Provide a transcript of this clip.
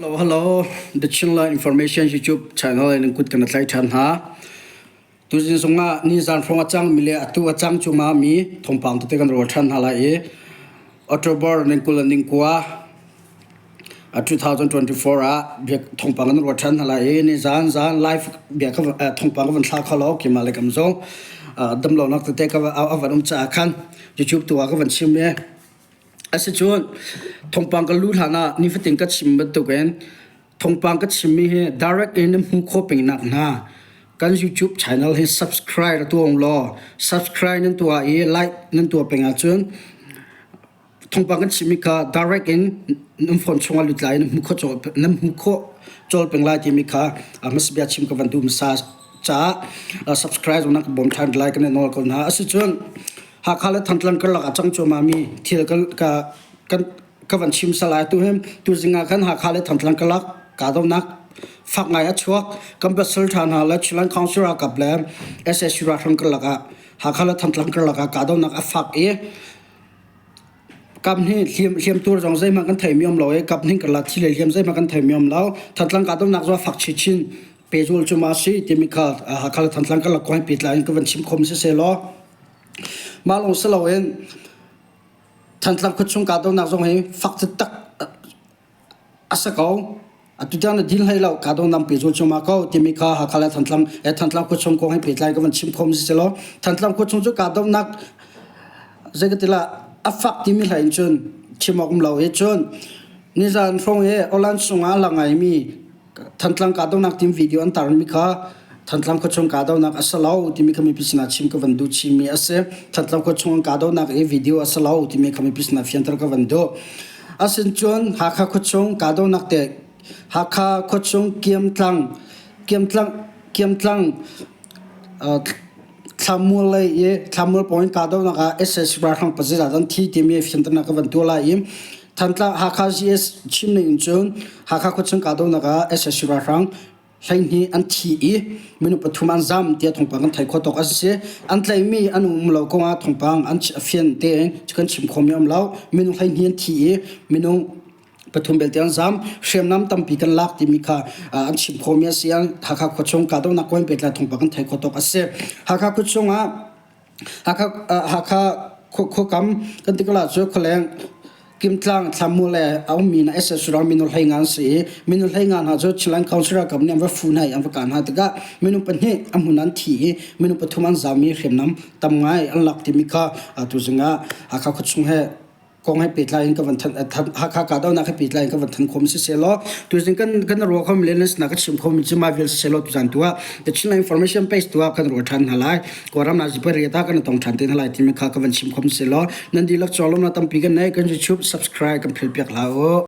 Hello, hello. The Chinland Information YouTube channel in kut kan thlai ṭhan hna. Tuzing zongah nizan hrawng a cang mi le atu a cang cuma mi thawngpang tete kan rawl ṭhan hna lai i October ning 20 le ning kua 2024 ah bia thawngpang kan rawl ṭhan hna lai i nizan zan live bia ka thawngpang ka van thla kho lo keimah le kam zong damlonak tete ka a van um caah khan YouTube tu ah ka van chim i Asicun thawngpang ka luh hlan ah nifatin ka chim bantukin thawngpang ka chimmi hi direct in na hmuh khawh peng nakhnga kan YouTube channel hi subscribe ra tuah law subscribe nan tuah i like nan tuah peng ahcun thawngpang kan chimmi kha direct in nan phone chungah lut lai i nan hmuh khawh colh peng lai timi kha hmasa bia chim ka van duh hmasa caah subscribe zong nan ka bawm ṭhan lai kan i nawl ko hna. Asicun Hakha le Thantlang karlak ah cang cuahmahmi thil ka, ka, ka van chim salai. Tu hin tuzing ah khan Hakha le Thantlang karlak kahdohnak fak ngai a chuak. Kan pasal ṭha hna le Chiland Council ralkap le SSU ralhrang karlak ah Hakha le Thantlang karlak ah kahdohnak a fak i kap hnih hliam hliamtur zong zeihmanh kan theimi um lo i kap hnih karlak thi le hliam zeihmanh kan theimi um lo. Thantlang kahdohnak zong a fak chinchin. Pehzul cu ma si timi kha Hakha le Thantlang karlak kong he pehtlai in ka van chim khom siseh law Mah lawng si loin Thantlang khuachung kahdohnak zong hi fak taktak a si ko. Atu tiang na dil hlei lo kahdohnak pehzul cuahmah ko timi kha Hakha le Thantlang eh Thantlang khuachung kong he pehtlai ka van chim khom si law Thantlang khuachung cu kahdohnak zei ka ti lah a fak timi hlei in cun chim awk um lo i cun nizan hrawng i Awlan sungah a lang ngaimi Thantlang kahdohnak tim video an tarmi kha Thantlang khuachung kahdohnak a si lo timi kha mipi sinah chim ka van duh chihmi a si. Thantlang khuachung an kahdohnak i video a si lo timi kha mipi sinah fianter ka van duh. Asin cun Hakha khuachung kahdohnak te Hakha khuachung Kiamtlang Kiamtlang Kiamtlang Thlamual lei i Thlamual pawng in kahdohnak ah sac ralhrang pazizat an thi timi fianternak ka van tuah lai i Thantlang Hakha GS chim ning in cun Hakha khuachung kahdohnak ah sac ralhrang 12 an thi i minung pathum an zam tiah thawngpang kan theih khawh tawk a si. An tlaihmi an um lo kong ah thawngpang an fian tein kan chim khawhmi a um lo. Minung 12 an thi i minung pathum belte an zam hriamnam tampi kan lak timi kha an chim khawhmi a si. Hakha khuachung kahdohnak kong pehtlai thawngpang kan theih khawh tawk a si. Hakha khuachung ah Hakha Hakha khuakam kan ti ko cu khualeng Kimtlang Thlamu le a ummi na SS rang minung hlei nga an si i minung hlei nga hna cu Chiland Council ralkap nih an va fu hna i an va kah hna tikah minung pahnih a hmun an thi i minung pathum an zam i hriamnam tam ngai an lak timi kha tuzing ah Hakha khuachung he kong he pehtlai in ka van than Hakha kahdohnak he pehtlai in ka van than khom si selaw tuzing kan kan ruah khom le na ka chim khomi cu ma vial si selaw tuzan tu ah the Chin information page tu ah kan ruah than hna lai Kawlram na zipariat ah kan tong than te hna lai timi kha ka van chim khom si law nan dihlak cawlom na tampi kan nei kan YouTube subscribe kan phil piak hlah u.